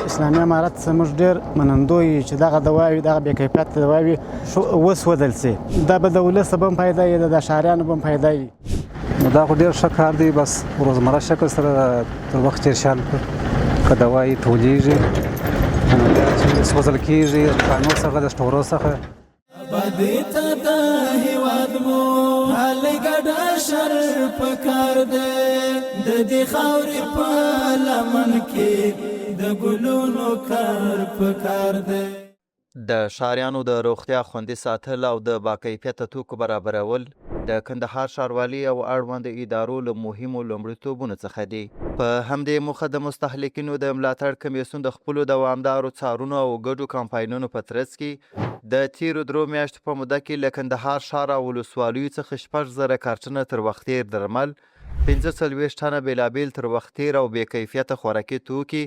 اسلامي امارت څخه موږ ډېر منندوی یو چې دغه دواوي، دغه بې کیفیته دواوي وسوځل شي. دا به د ولس به هم فایده وي، د ښاریانو به هم فایده وي. نو دا خو ډېر ښه کار دی، بس روزمره شکل سره تر وخت تېر شان که دوايي ټولېږي چې سوځل کېږي کانو څخه د سټورو څخه. آبادی ته د هیواد مو حل ګډه شر پکار دی، د دې خاورې په لمن کې د ګلونو کر پکار دی. د ښاریانو د روغتیا خوندي ساتل او د باکیفیته توکو برابرول د کندهار ښاروالي او اړوند ادارو له مهمو لومړیتوبونو څخه دي. په همدې موخه د مستهلکینو د ملاتړ کمېسیون د خپلو دوامدارو څارونو او ګډو کمپاینونو په ترڅ کې د تېرو درو میاشتو په موده کې له کندهار ښار او ولسوالیو څخه 6000 کارټنه تر وخت تېر درمل، 45 ټنه بېلابېل تر وخت تېر او بې کیفیته خوراکي توکي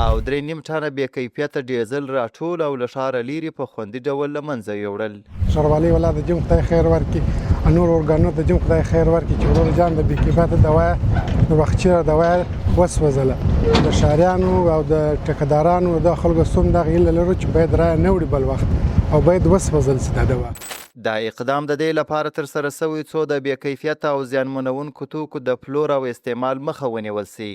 او درې نیم ټنه بې کیفیته ډیزل راټول او له ښاره لیرې په خوندي ډول له منځه یوړل. ښاروالۍ ولا د جم خدای خیر ورکړي او نور ارګانونو ته جم خدای خیر ورکړي چې ورور جان د بې کیفیته دوا د وخچیره دوا وسوځله. د ښاریانو او د ټیکهدارانو د خلکو سوم دغه هیله لرو چې باید رایه نه وړي بل وخت او باید وسوځل سي دا دوا. دا اقدام د دې لپاره ترسره شوی څو د بې کیفیته او زیانمنوونکو توکو د پلور او استعمال مخه ونیول شي،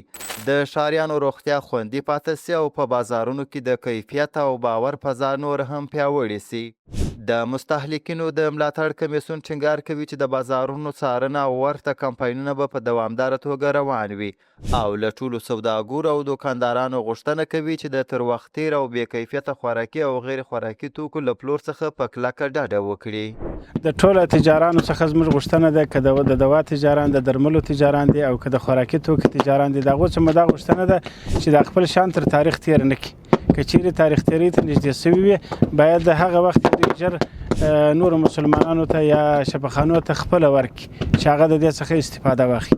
د ښاریانو روغتیا خوندي پاتې شي او په بازارونو کې د کیفیت او باور فضا نوره هم پیاوړې شي. د مستهلکینو د ملاتړ کمېسیون ټینګار کوي چې د بازارونو څارنه او ورته کمپاینونه به په دوامداره توګه روان وي او له ټولو سوداګرو او دوکاندارانو غوښتنه کوي چې د تر وخت تېر او بې کیفیته خوراکي او غیر خوراکي توکو له پلور څخه په کلکه ډډه وکړي. د ټولو تجارانو څخه زموږ غوښتنه ده، که د دوا تجاران، د درملو تجاران دي او که د خوراکي توکو تجاران دي، د هغو څخه مو دا غوښتنه ده چې د خپل شان تر تاریخ تېر نه کړي. که چیرې تاریخ تیری ته نږدې شوي وي، باید د هغه وخت ډېر ژر نورو مسلمانانو ته یا شفاخانو ته خپله ورکړي چې هغه د دې څخه استفاده واخلي.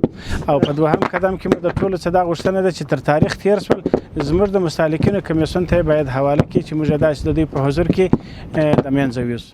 او په دوهم قدم کې مو د ټولو څخه دا غوښتنه ده چې تر تاریخ تیر شول زموږ د مستهلکینو کمیسیون ته باید حواله کړي چې موږ داسې د دوی په حضور کې د منځه یوسو.